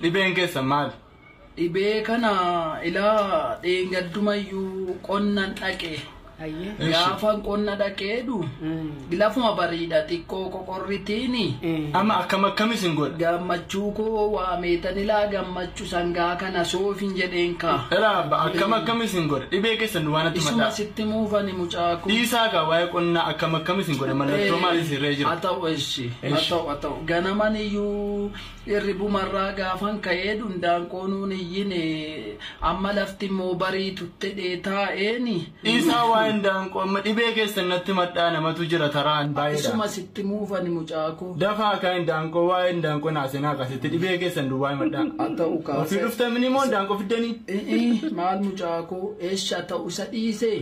Dhibeen keessan maali? Dhibee kana ilaa dheengaddumayyuu qonnan dhaqe. Gaafan qonna dhaqeedhu lafuma bariidha xiqqoo qoqorritiini. Amma akkam akkam isin godha? Gammachuu koo waameetan ilaa gammachuu sangaa kana soofin jedheen kaa. Ilaa abba akkam akkam isin godha? Dhibee keessan waan natti Isuma madhaa. sitti muufani mucaa koo. Dhiisaa kaa waa'ee qonnaa akkam akkam isin godha? Mallattoo maal isin irra jira? Haa ta'u eshi. Haa ta'u haa ta'u. Ganaman iyyuu hirribumarraa gaafan ka'ee dundaanqoonuun iyyine amma lafti immoo bariitutti taa'eeni. Dhiisaa waa'ee indaanqoo amma dhibee keessan natti madhaa namatu jira taraan baay'eedha. Isuma sitti muufani mucaa koo. Dafaa kaa indaanqoo waa'ee indaanqoo naasenaa akkasitti dhibee keessan duwwaa himadhaa. Haa ta'u Ofii kaasee. dhuftanii moo indaanqoo fiddanii? Maal mucaa koo eesha ta'u isa dhiisee.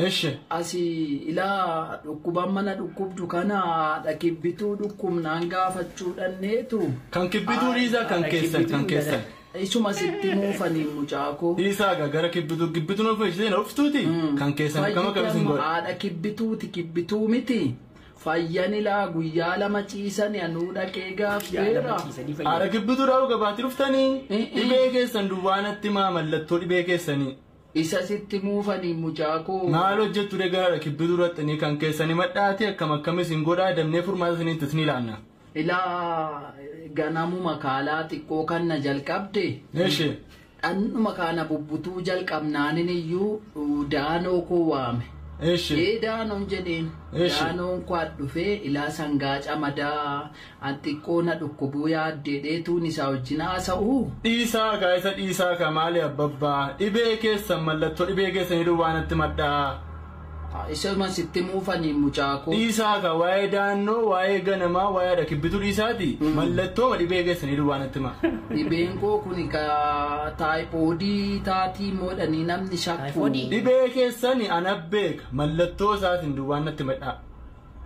Eshi. Asii ilaa dhukkuban mana dhukkubdu kana haadha kibbituu dhukkubnaan gaafachuu dhanneetu. Kan kibbituu dhiisaa kan keessan kan keessan. Isuma sitti muufanii mucaa koo. Dhiisaa gaa gara kibbituu kibbituun of isheen dhuftuuti. Kan keessan akkam akkam isin godha? Haadha kibbituuti kibbituu miti. Fayyan ilaa guyyaa lama ciisani anuu dhaqee gaafeera. Haadha kibbituu dhaa'u gabaatti dhuftanii dhibee keessan duwwaa natti maa mallattoo dhibee keessanii. Isa sitti muufanii mucaa koo. Maal hojjettu gara kibbituu dhattanii kan keessanii madhaati akkam akkam isin godhaa damnee furmaata isinitti isin ilaanna. Ilaa ganamuma kaalaa xiqqoo kan na jalqabde. Eshi. Dhannuma kana bubbutuu jalqabnaanin iyyuu daanoo koo waame. Eshi. Ee daanoon jedheen. Eshi. Daanoon koo dhufee ilaa sangaa camadaa an xiqqoo na dhukkubuu yaaddeedheetuun isaa wajjin haasa'u. Dhiisaa kaa isa dhiisaa kaa maali abbabbaa dhibee keessan mallattoo dhibee keessanii duwwaa natti madhaa. Isuma sitti muufanii mucaa koo. Dhiisaa kaa waa'ee daannoo waa'ee ganamaa waa'ee haadha kibbituu dhiisaati mallattoo dhibee keessanii duwwaa natti himaa. Dhibeen koo kun ka taayipoodii taatii moodhanii namni shakku. Dhibee keessani ana beeka mallattoo isaatiin duwwaa natti madhaa.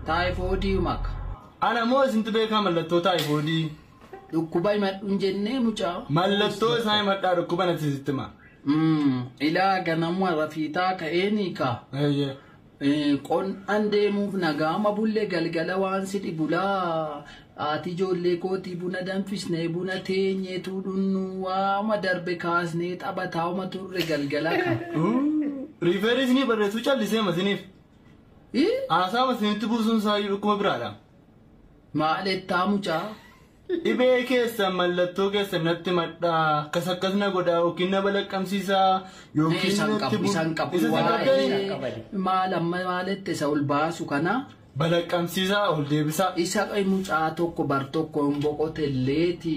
Taayipoodii maka. Ana moo isintu beekaa mallattoo taayipoodii? Dhukkuba himadhuun jennee mucaa. Mallattoo isaa himadhaa dhukkuba natti sitti himaa. Ilaa ganamuma rafiitaa ka'eenii ka. Eeyyee. Qonnaan deemuuf nagaama bullee galgala waan si dhibulaa haati ijoollee kootii buna danfisnee buna teenyeetu dhunnu waama darbe kaasnee taphataa'uma turre galgala ka. Riifeerii isinii barreessuu callisee masiniif. Haasaa masinitti buusuun isaayyuu dhukkuba biraadha. Maalettaa mucaa. Dhibee keessan mallattoo keessan natti madhaa akkas akkas na godhaa yookiin na balaqqamsiisaa yookiin Isaan natti qabu isaan qabu Isa isin qabdanii? waa'ee maal amma maalette isa ol baasu kana. Balaqqamsiisaa ol deebisaa. Isa mucaa tokko bar tokko hin boqotelleeti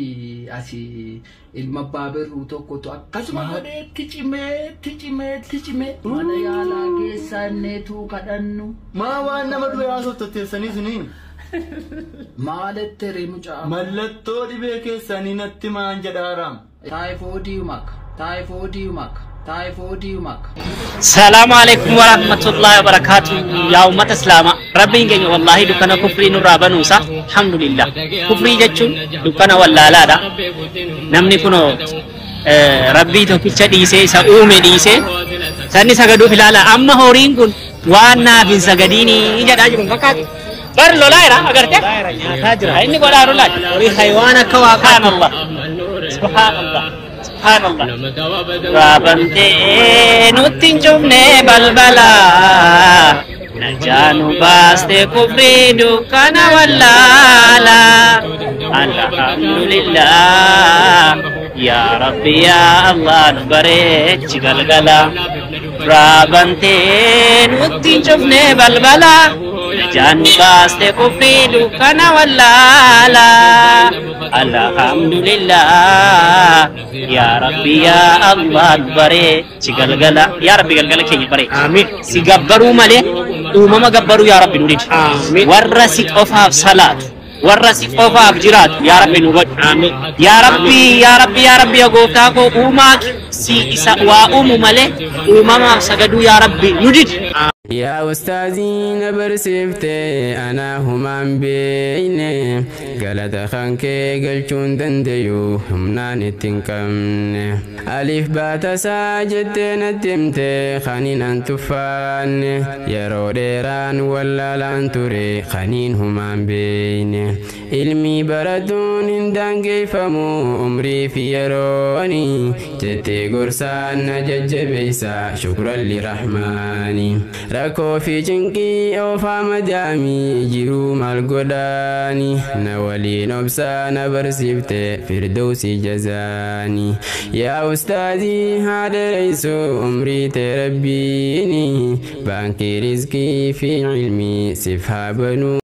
asii ilma abbaa birruu tokkotu akkasuma godhee itti cimee itti cimee itti cimee mana yaalaa geessaa inneetu kadhannu. Maa waan nama du'e haasofta teessanii isinii? Maalette ree mucaa? Mallattoo dhibee keessanii natti maan jedhaaraam. Taayifoodii maka taayifoodii maka taayifoodii maka. Salaamu alaikum warahmatullahi wabarakatuh. Yaa uummata Islaamaa, Rabbiin keenya wallaahi dukkana kufrii nurraa banuusa. Alhamdulillah. Kufrii jechuun dukkana wallaalaadha. Namni kunoo Rabbii tokkicha dhiisee isa uume dhiisee sanni sagaduuf ilaala. Amma horiin kun waan naaf hin sagadiinii jedhaa jiru fakkaatu. Bar lolaa jira agartee? Nyaataa jira. Inni godhaa lolaa. Horii haywaan akka waaqaati. Subhaanallah. Subhaanallah. Subhaanallah. Raabamtee nutti hin cufne balbala. Najaa nu baaste kufrii dukkana wallaala. Alhamdulillah. Yaa Rabbi yaa Allah nu bareechi galgala. Raabamtee nutti hin cufne balbala. Najaa nu baaste kufrii dukkana wallaala. Alhamdulillah. Yaa Rabbi yaa Allah nu bareechi galgala. Yaa Rabbi galgala keenya bareechi. Amiin. Si gabbaruu malee uumama gabbaruu yaa Rabbi nu didi. Amiin. Warra si qofaaf salaatu, warra si qofaaf jiraatu yaa Rabbi nu godhi. Amiin. Yaa Rabbi yaa Rabbi yaa Rabbi yaa gooftaa koo uumaa si isa waa uumu malee uumamaaf sagaduu yaa Rabbi nu didi. Yaa ustaazii na barsiifte anaa humaan beeyne, galata kan kee galchuun dandayu humnaan ittiin qabne. Alif baatasaa jettee natti himte kaniin an tuffaanne, yeroo dheeraan wallaalaan ture kaniin humaan beeyne. Ilmi baratuun hin daangeffamu umrii fi yerooni, jettee gorsaan na jajjabeessa, shukran lirahmaani. Rakkoo fi cinqii oofaa madaamii jiruu maal godhaani, na waliin obsaa na barsiifte firdawsi jazaani. Yaa ustaazii haa dheereysu umrii tee rabbiini, baankii rizqii fi ilmii sif haa banuu.